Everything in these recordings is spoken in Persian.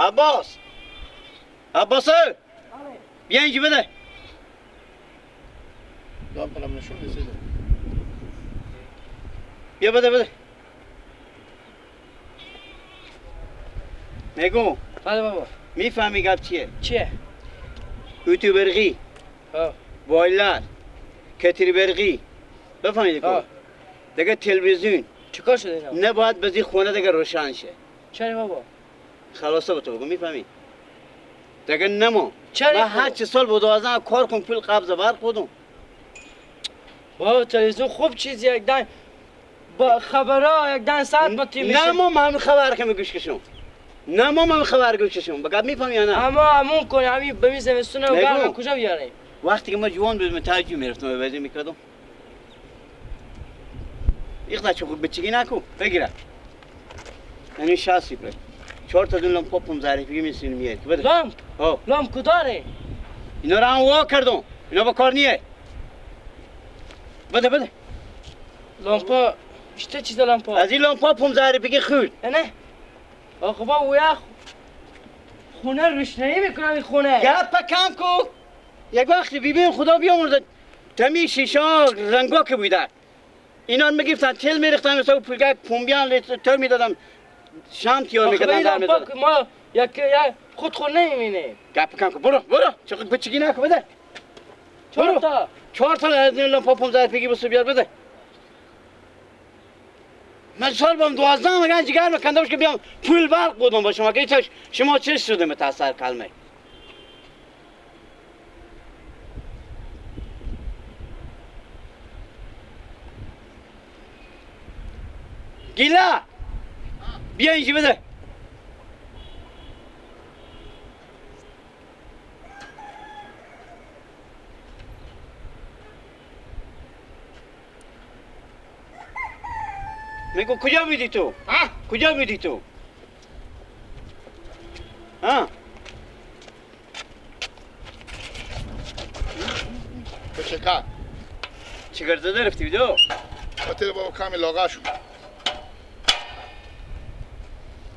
عباس عباس بیا اینجا بده. لامپ نشون رسیده. بیا بده بده. میگم بله بابا. میفهمی گپ چیه؟ چیه؟ اتو برقی، بایلر، کتری برقی، بفهمید که دیگه تلویزیون چیکار شده اینا؟ نباید بزی خونه دیگه روشن شه. چرا بابا؟ خلاصه به تو بگم میفهمی؟ دیگه نمو. چرا؟ من هر چه سال بود از کار کن پول قبض برق بودم. بابا تلویزیون خوب چیزی یک دن با خبرها یک دن ساعت با تی میشه. نه ما من خبر که میگوش کشم. نه ما من خبر گوش کشم. بگم میفهمی یا نه؟ اما همون کنی همین به می زمستون و گرم کجا بیاریم؟ وقتی که ما جوان بودم تاجی میرفتم به بازی میکردم. ایخدا چه خوب بچگی نکو بگیره. یعنی شاسی پر. 4 تا دون لامپ پم ظریفی میسین میاد. بده. لامپ. ها. لامپ کداره؟ اینا رو هم وا کردم. اینا با کار نیه. بده بده. لامپا چه چیز لامپا؟ از این لامپا پم ظریفی خورد. نه. آقا با ویا خونه روشنایی میکنم این خونه. گپ کم کو. یک وقتی بیبیم خدا بیامرزه تمی شیشه رنگا که بوده اینا میگفتن تل میریختن مثلا پولگک پمبیان تر میدادم شام تیار میکردن در میدادم. ما یک خود خود نمیبینه. گپ کم کن برو برو چه بچگی نکن بده. 4 تا از این لامپا 15 پیگی بسو بیار بده. من سال بام 12 مگن جگر میکندم که بیام پول برق بودم با شما که شما چه شده متأثر کلمه. گیلا بیا اینجا بده. میگو کجا بودی تو؟ کجا بودی تو؟ ها؟ چکار؟ چیکار زده رفتی بیدو؟ خاطر بابا کمی لاغر شد.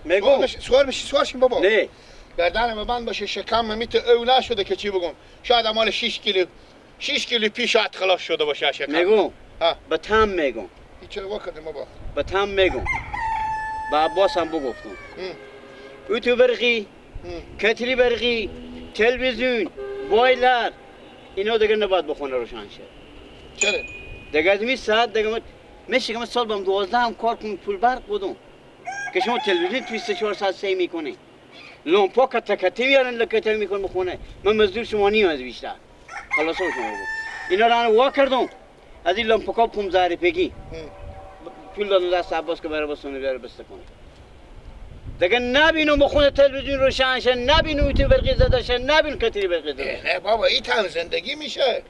میگو سوار بشی سوار شیم بابا. نه گردنم بند باشه شکم میت او نشده که چی بگم. شاید مال 6 کیلو 6 کیلو پیش خلاص شده باشه شکم. میگم به تم میگم. چرا وا کردیم بابا؟ به تم میگم. به عباس هم بگفتم. اتو برقی، کتری برقی، تلویزیون، بایلر اینا دیگه نباید بخونه روشن شه. چرا؟ دیگه از می ساعت دیگه میشه که من سال بام 12 هم کار کنم پول برق بودم. که شما تلویزیون توی 3-4 ساعت سی میکنی. لامپا کتکتی میارن لکته میکنن بخونه. من مزدور شما نیم از بیشتر. خلاص شما بگو. اینا رو وا کردم. از این لامپا 15 پگی. پول دادم دست عباس که برای بسونه بیاره بسته کنه. دیگه نبینم بخونه تلویزیون روشن شه، نبینم اتو برقی زده شه، نبینم کتری برقی زده شه. نه بابا این تن زندگی میشه.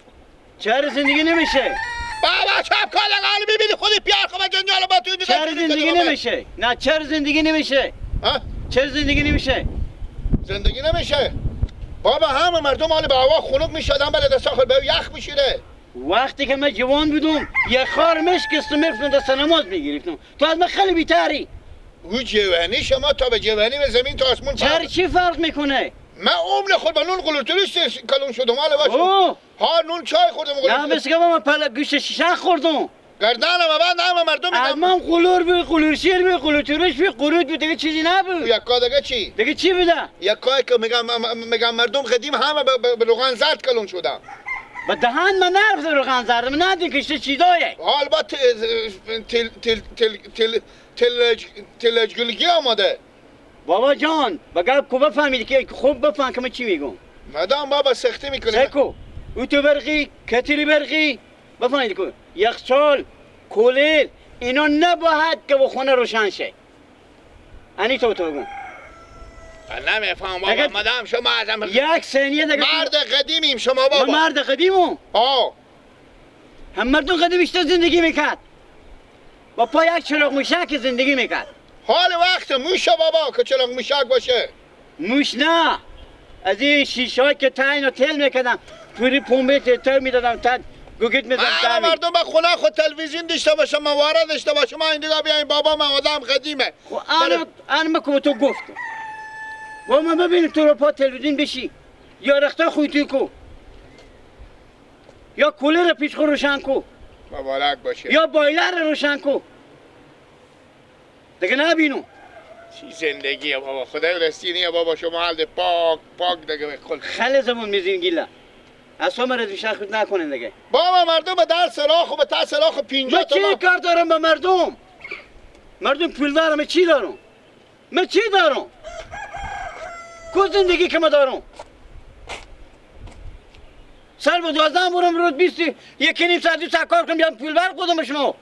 چرا زندگی نمیشه؟ بابا چپ کالقال میبینی خودی پیار خب جنجال با تو. چرا زندگی نمیشه؟ نه چرا زندگی نمیشه؟ ها؟ چرا زندگی نمیشه؟ زندگی نمیشه. بابا همه مردم حال به هوا خنک میشدن بله دست آخر به یخ میشیره. وقتی که من جوان بودم یه خار مشکستم میرفتم دست نماز میگرفتم. تو از من خیلی بیتری. او جوانی شما تا به جوانی به زمین تا آسمون. چرا چی فرق میکنه؟ من عمر خود با نون قلوتوریست کلون شدم حالا باشه. ها نون چای خوردم. نه مثل که من پلا گوشت شیشه خوردم. گردنم بعد همه مردم میگم من قلور بود، قلور شیر بود، قلور ترش بود، قرود بود، دیگه چیزی نبود. یکا دیگه چی؟ دیگه چی بوده؟ یکا که میگم مردم قدیم همه به روغن زرد کلون شدن. با دهن من نرفت روغن زرد، من ندیم که چه چیزایه. حال با تل تل تل تل تل تلجگلگی آماده. بابا جان، بگم کو بفهمید که خوب بفهم که من چی میگم. مدام بابا سختی میکنی. سکو، اتو برقی، کتری برقی، بفهمید که یخچال، کولر اینا نباید که به خونه روشن شه. انی تو بگم. نمیفهم بابا مدام شما ازم یک ثانیه دیگه. مرد قدیمیم شما بابا. ما مرد قدیمم. آه. هم مردم قدیم بیشتر زندگی میکرد. با پای یک چراغ موشک زندگی میکرد. حال وقت موشه بابا که چراغ موشک باشه. موش نه. از این شیشه که تعیین و تل میکردم پوری پمپه تل میدادم تا گوگت میدادم. من مردم به خونه خود تلویزیون داشته باشه، مواره داشته باشه، ما این دیگه بیایم بابا من آدم قدیمه. خب انا ما که تو گفتم. با من ببینیم تو رو پا تلویزیون بشی یا رختا خویتی کو یا کولر پیش خود روشن کو، مبارک باشه، یا بایلر روشن کو دیگه نبینو. چی زندگیه بابا، خدای رسی نیه بابا. شما حال پاک پاک دیگه به خل خل زبون میزین گیلا اصلا مرد بیشتر خود نکنین دیگه. بابا مردم به در سراخ و به تا سراخ و 50 تومن. من چی کار دارم به مردم؟ مردم پول دارم، من چی دارم؟ من چی دارم؟ کو زندگی که من دارم؟ سر به 12 برم روز 21.5 ساعت 2 ساعت کار کنم بیام پول برق بدم شما.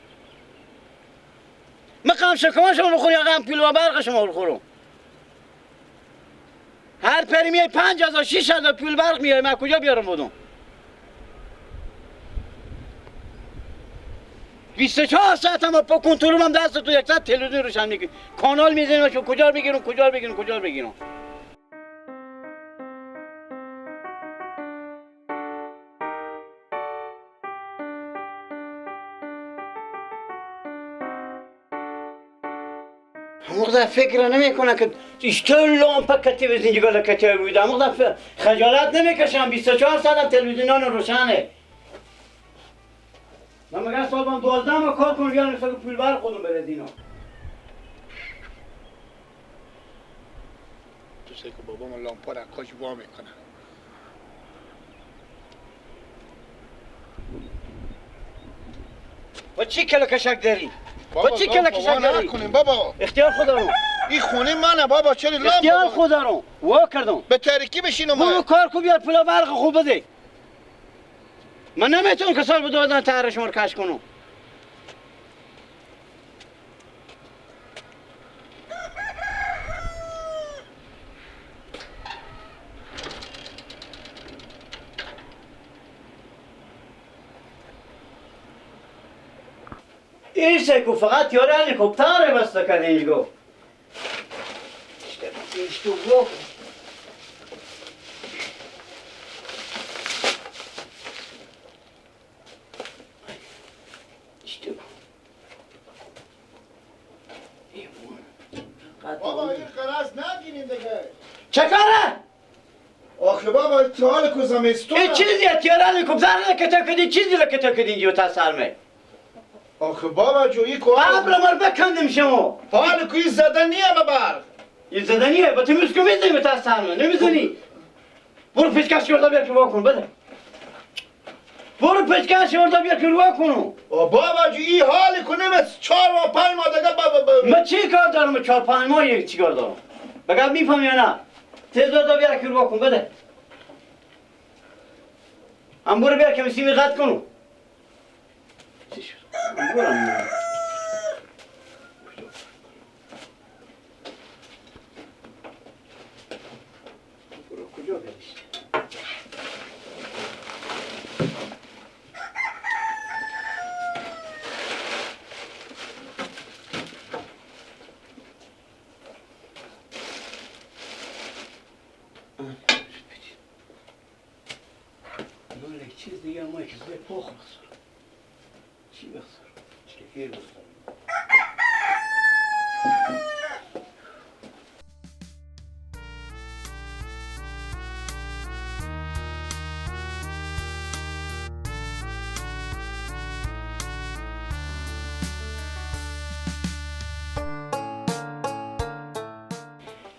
من قام شکمان شما بخورم یا قام پول برق شما بخورم؟ هر پری میای 5000 6000 پول برق میای، من کجا بیارم بدم؟ 24 ساعت هم با کنترل هم دست تو، یک ساعت تلویزیون روشن میکنی، کانال میزنی، کجا بگیرم کجا بگیرم کجا بگیرم. موقع فکر نمیکنه که اشتر لامپا کتی به زندگی کتی بوده. موقع خجالت نمیکشم 24 ساعت تلویزیون روشنه. من میگم صاحبم 12 ماه کار کنم بیان مثلا پول برق خودم برد اینا. تو سه که بابام لامپا را کاش وا میکنه. با چی کلا کشک داری؟ با چی کلا کشک داری؟ نکنیم بابا. اختیار خدا رو. این خونه منه بابا، چرا لامپا؟ اختیار خدا رو. وا کردم. به تاریکی بشینم من. برو کار کو بیار پول برق خوب بده. من نمیتونم که سال به دادن تهر شما رو کش کنم. این سکو فقط یاره هلیکوپتر بسته کرده اینجا. اینجا بابا این قرض نگیریم دیگه. چه کاره؟ آخه بابا حال کو زمستون. این چیزیه تیاره هلیکوپتر لکته کدی چیزی لکته کدی اینجا تا سرمه. آخه بابا جو این کو قبل مر بکندم شما. حال کو این زدنیه به برق. این زدنیه با تو میسکو میزنی به تا سرمه نمیزنی. برو پیشکش کرده بیا که وا کن بده. برو پیشکش کرده بیا که وا کنو. بابا جو این حال کو نمی 4 ماه 5 ماه دیگه بابا. من چی کار دارم 4 5 ماه یک چی کار دارم؟ بگم میفهمی یا نه؟ تیز دادا بیا که وا کن بده. هم برو بیا که سیمی قطع کنو. چی شد؟ برم. برو کجا بریش؟ چیز دیگه ما یک زی پخ بخسر. چی بخسر؟ چی بخسر؟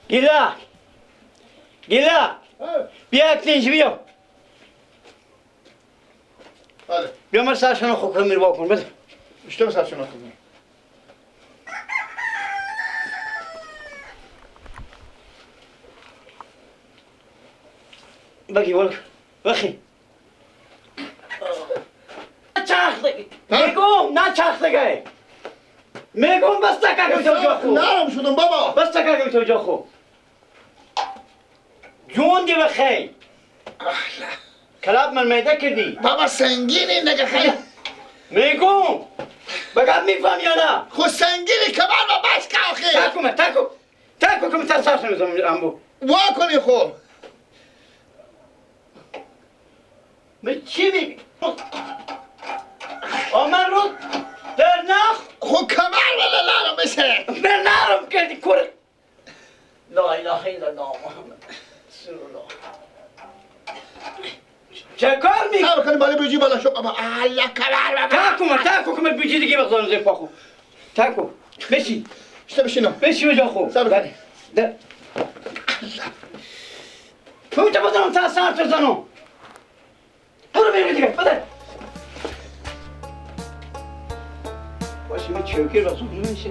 گیلا گیلا بیا اکنیش بیا. بیا من سرشون خوب کنم میروا کن بده. اشتباه سرشون خوب کنم. بگی ولک بخی. چرخ دیگه. میگم نه چرخ دیگه. میگم بس تکا تو جا خو. نرم شدم بابا. بس تکا تو جا خو. جون دی بخی. کلاب من میده کردی بابا سنگینی نگه خیلی میگم بگم میفهم یا نه؟ خود سنگینی کمر با بس که آخه تکو من تکو تکو که من سرش نمیزم امبو وا کنی خب من چی میگی؟ من رو در نخ خود کمر ولی لرم بشه من نرم کردی کره لا اله الا الله. چه کار می؟ صبر کنی بالا بیجی بالا شو بابا. الله کبر بابا. تا کو کمر بیجی دیگه بخزانم زیر پاخو. تا کو. بشی. بشینم. بشی بجا خو. صبر کن. ده. تو بزنم تا سر تو زنم. برو بیرون دیگه. بده. باشه می چوکی رسول نمیشه.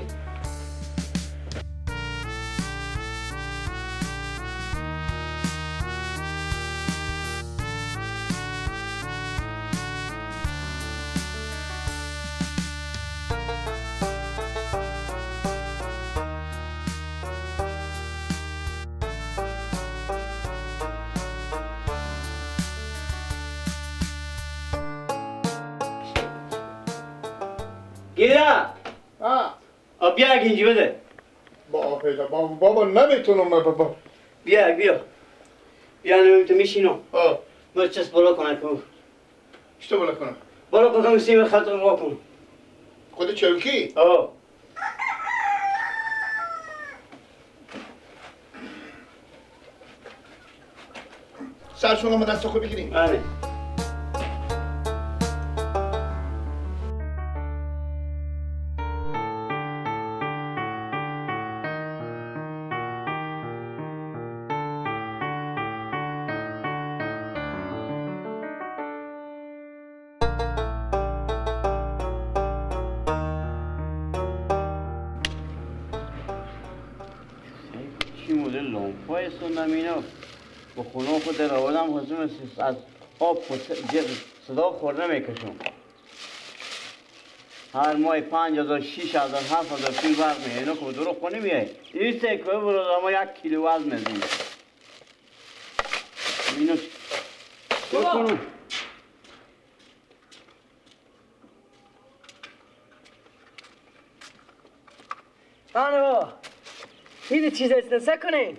گیرا آه بیا اینجا بده. بابا بابا نمیتونم بابا. بیا بیا بیا نمیتونم میشینم. من چس بالا کنم که چطور بالا کنم؟ بالا کنم سیم خط رو کنم. خود چوکی؟ آه سرشون رو دست خود بگیریم. آره با خونه خود در آوردم خواستم از آب صدا خورده میکشم. هر ماه 5000 6000 7000 پول برق میاد. اینا که دروغ خونه میای این سه که برو ما 1 کیلو وزن میزنیم. اینو بکنم. آره بابا هیچ چیز استنسا کنین.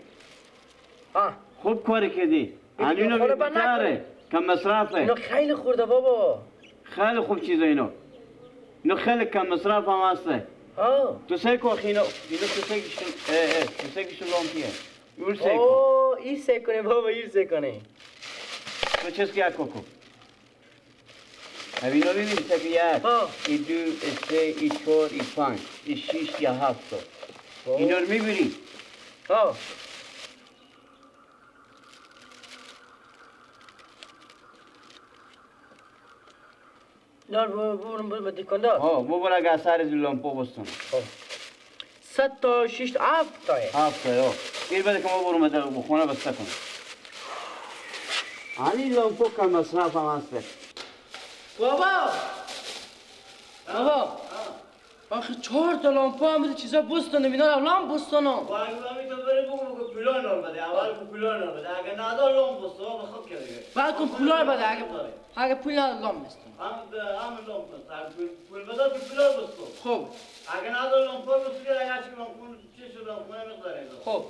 آه خوب کاری کردی. اینو بهتره کم مصرفه. اینو خیلی خورده بابا. خیلی خوب چیزه اینو. اینو خیلی کم مصرف هم هسته. آه تو سه کو اینو تو سه کیش تو سه کیش لامپیه. اون سه کو. اوه این سه کنه بابا این سه کنه. تو چیز که کوکو. اینو ببین سه که 1 2 3 4 5 6 یا 7. اینو رو می‌بینی؟ آه دار برم به دکاندار. ها ببر اگه سر لامپو بستم. 7 تا 6 7 تا 7 تا. این بده که ما برم به خونه بسته کنم. علی لامپو کم مصرف هم هسته. بابا بابا آخه 4 تا لامپو هم بده چیزا بستنم اینا لامپ بستنم. با این تو بره بگو که پولان رو بده. اول که پولان رو بده. اگه ندار لامپ بستم بخواد که دیگه. بعد کن پولان بده اگه پول ندار لامپ بستم. هم لامپ بستم. پول بده تو پولان بستم. خب اگه ندار لامپ بستم اگه چی لامپ چی شد لامپ نمی‌ذاره. خب